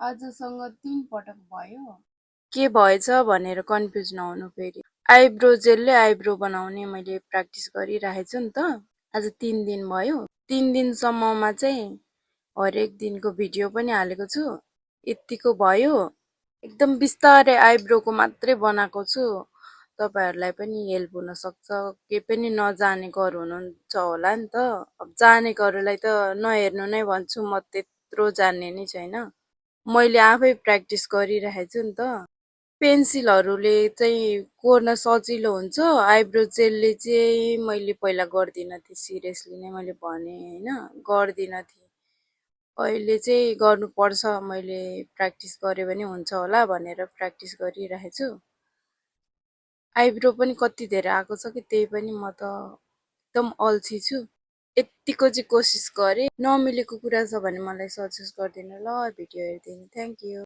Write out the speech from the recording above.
आजसँग 3 पटक भयो। के भएछ भनेर कन्फ्युज नहुनु फेरि। आइब्रो जेलले आइब्रो बनाउने मैले प्र्याक्टिस गरिरहेछु नि त। आज 3 दिन भयो। 3 दिनसम्ममा चाहिँ हरेक दिनको भिडियो पनि हालेको छु। यतिको भयो। एकदम बिस्तारै आइब्रोको मात्रै बनाएको छु। तपाईहरुलाई पनि हेल्प हुन सक्छ। के पनि नजानेकोहरु हुनुहुन्छ होला नि त। अब जानेकोहरुलाई त नहेर्नु नै भन्छु, म त्यत्रो जान्ने नै छैन। मैले आफै प्र्याक्टिस गरिरहेछु नि त। पेन्सिलहरुले चाहिँ कोर्न सजिलो हुन्छ, आइब्रो जेलले चाहिँ मैले पहिला गर्दिन थिएँ। सिरियसली नै मैले भने हैन, गर्दिन थिएँ। अहिले चाहिँ गर्नुपर्छ, मैले प्र्याक्टिस गरे भने हुन्छ होला भनेर प्र्याक्टिस गरिरहेछु। आइब्रो पनि कति धेरै आएको छ कि, त्यही पनि म त एकदम अल्छी छु। यतिको चाहिँ कोसिस गरे। नमिलेको कुरा छ भने मलाई सजेस्ट गरिदिनु ल, भिडियो हेरिदिनु। Thank you.